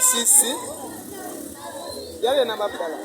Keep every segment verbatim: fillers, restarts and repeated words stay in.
Sisi, yale na mabdala.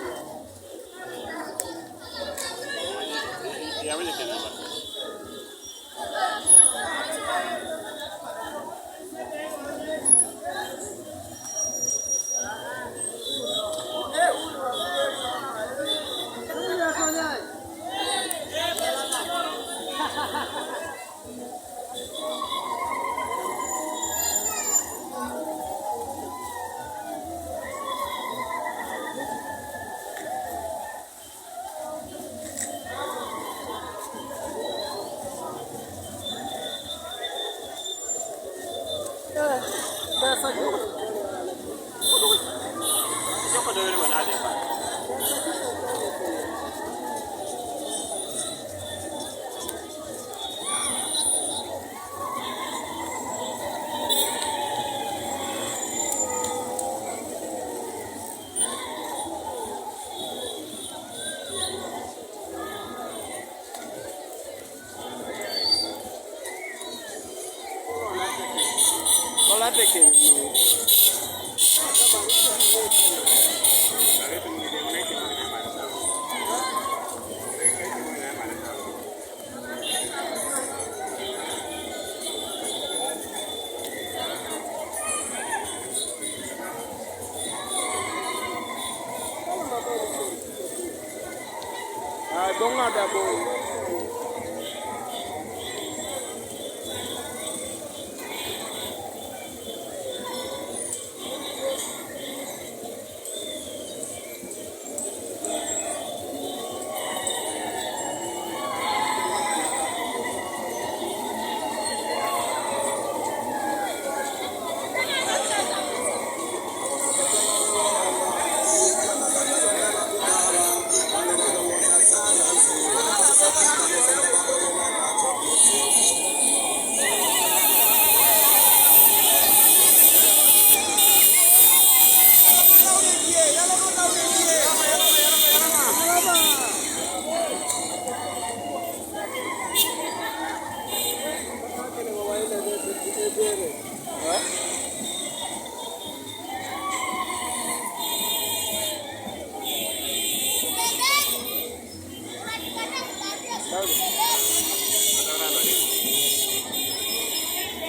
Ah, dong ada, dong.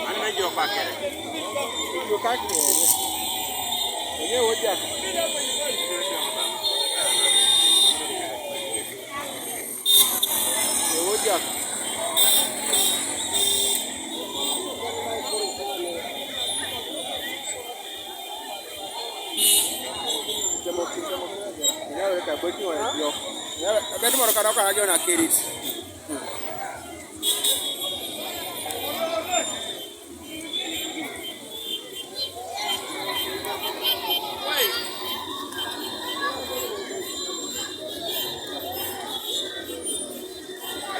An me jok pakere. Jok pakere. Ye wo jok. Ye wo jok. Nyalo ka beti wa jok. Nyalo beti moro kana kana jona kirit.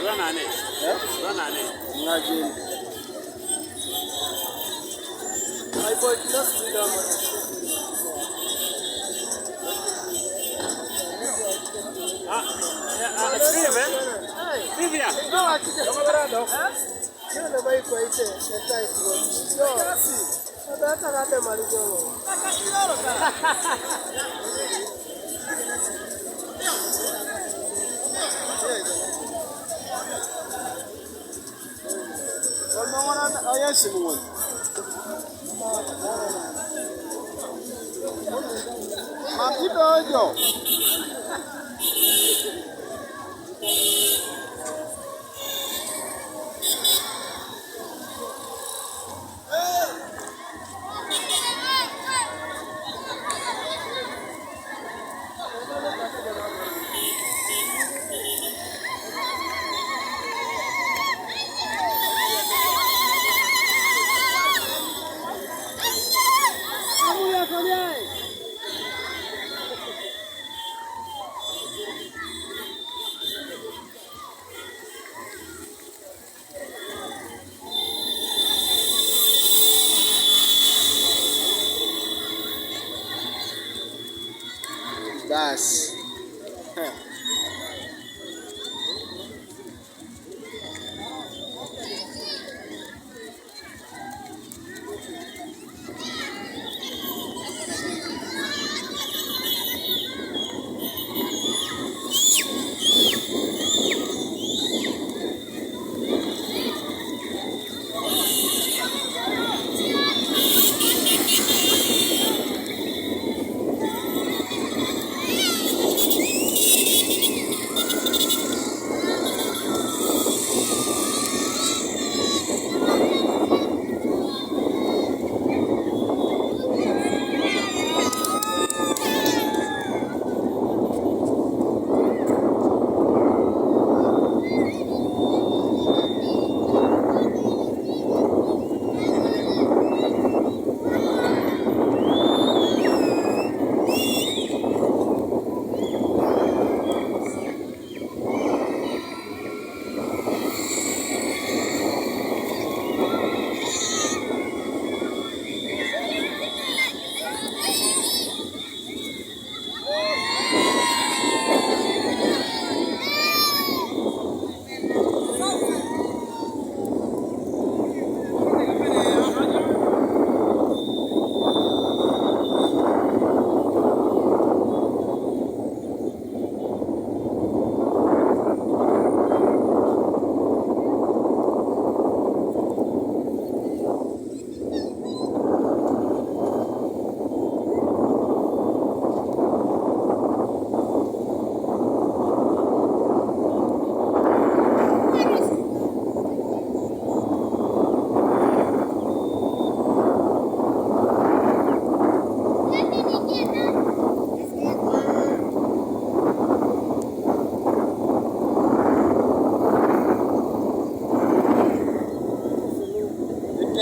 Ruwa nane? Eh? Ruwa nane? Ngajin. Ai boy, just sit down. Ah, yeah, ah, Steve, eh? Steve, yeah. No, I think it's... Huh? Yule ndio bai kwa ite, ite ite. Yo. Ndio hata kade malizo. Wamangona ayasi mwe. Makidojo. Basi.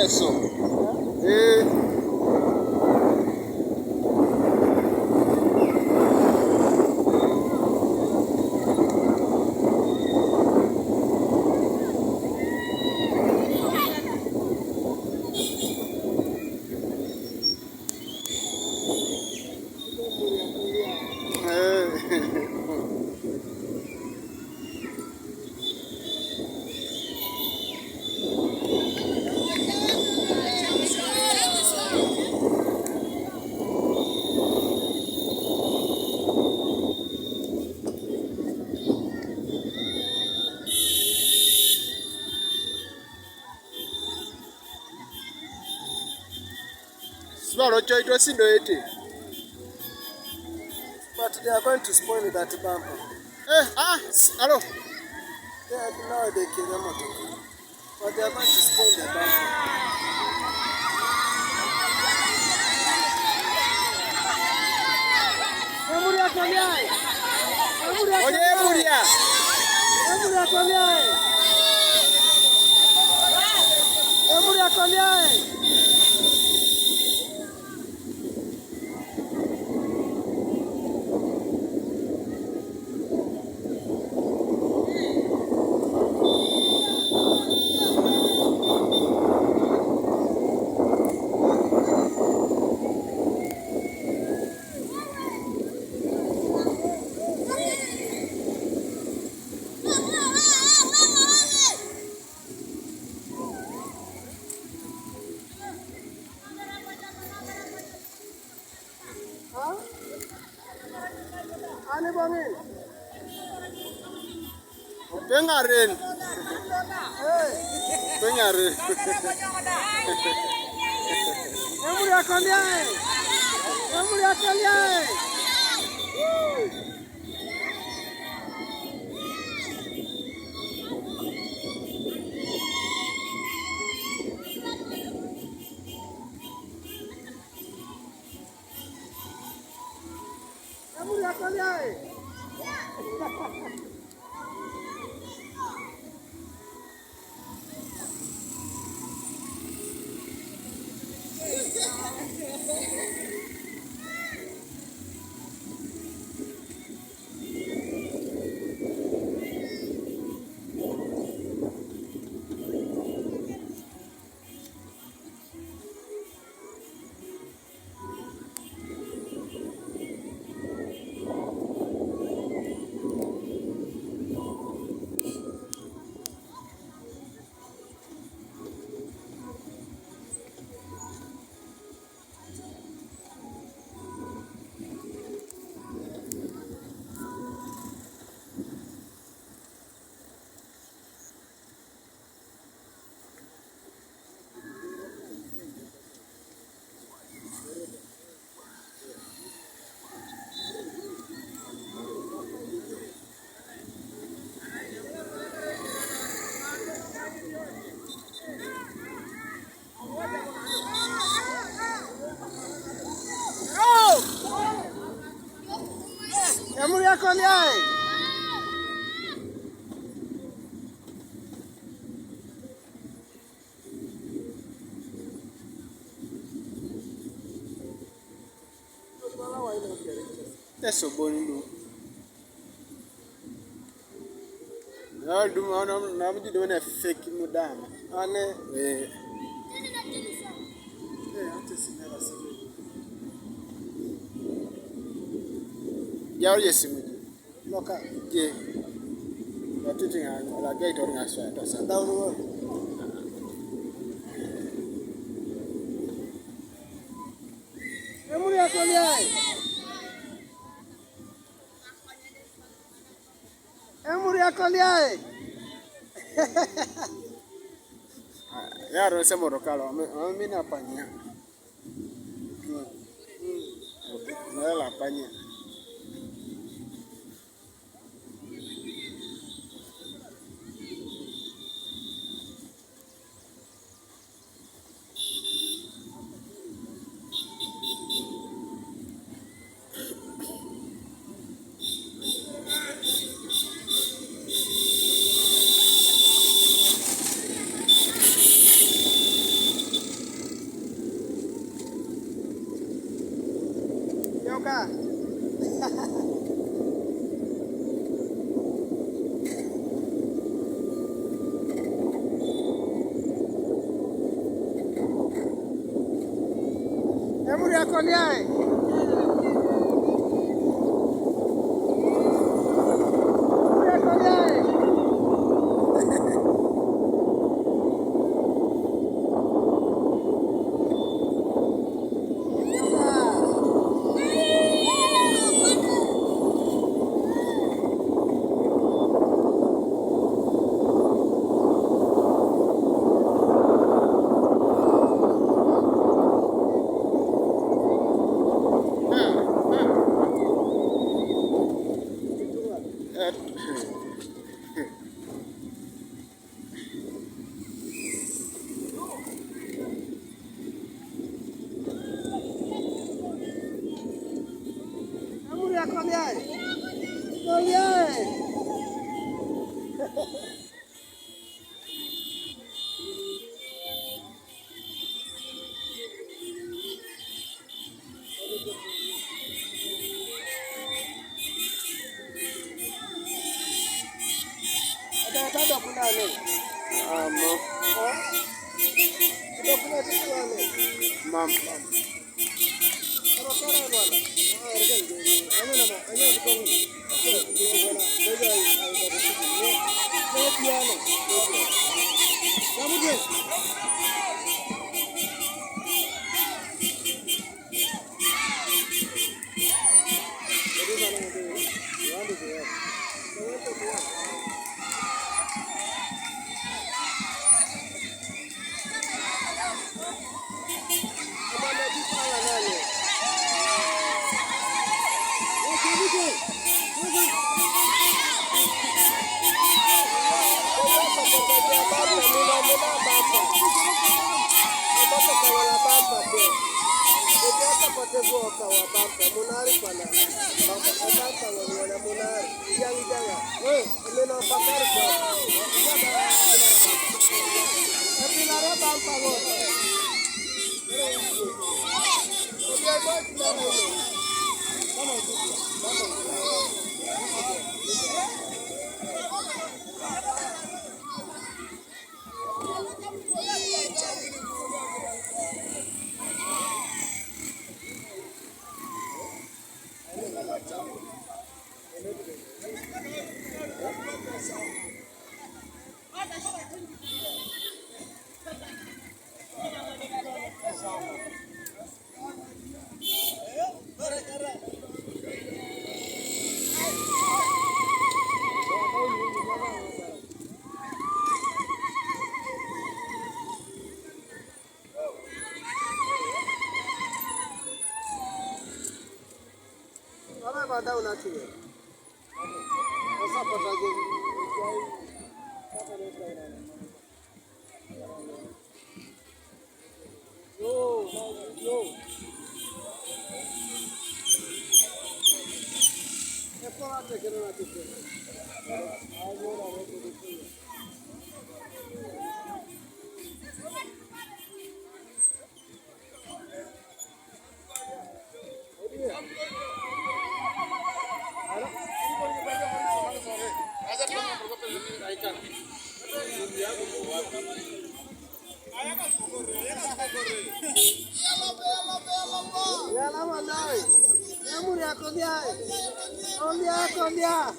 Eso. Eh. Eh. Sibalo choito sindo ete. But they are going to spoil that bumper. Eh, ah, s-, alo. They are, now they kill the motor. But they are going to spoil the bumper. Emuri akolia. Emuri akolia. Oye, Emuri a. Emuri akolia. Emuri akolia. Ani bangin. Pengaren. Pengaren. Emuri akolia. Emuri akolia. Emuri akolia. Eso boni do. Na dum, na, na, na, na, na, na, fake mudama. Ane. Eh. Eh, ate sinera simu. Ya, oye simu. Loka. Je. Watiti nga, la gate ori nga sa, to sa. Down the road. Emuri akolia. Emuri akolia. Ya ro se moro kalo, mi, mi na panya. Na la panya. Ka. Emuri akoni ae. Emuri akoni ae. Amuri akoni ae. Akoni ae. Ada, ada, ada kuna ne. Ama. Ha? Ada kuna ne. Mam, mam. Yala mandai. Yamuri akoni ae. Akoni ae, akoni ae.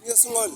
Yes, Lord.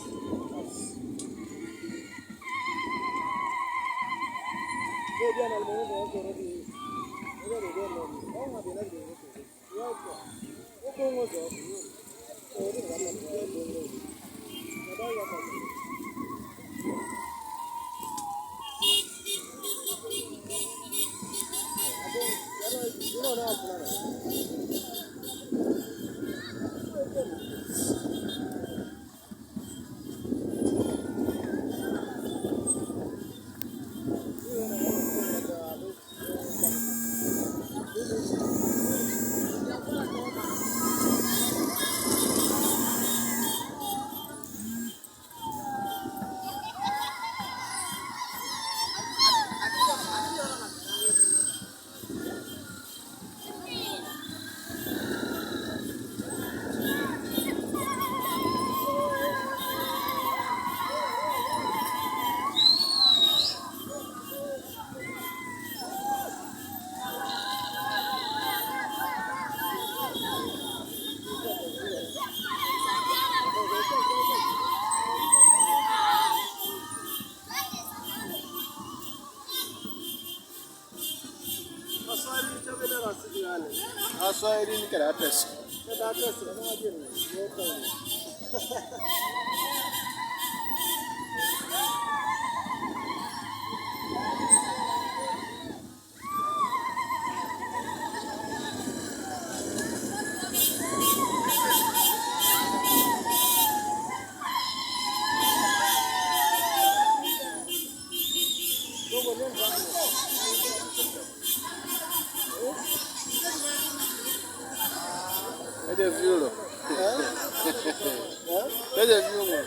Aswahili ni kala atesi. Ede viulo. Ede viulo.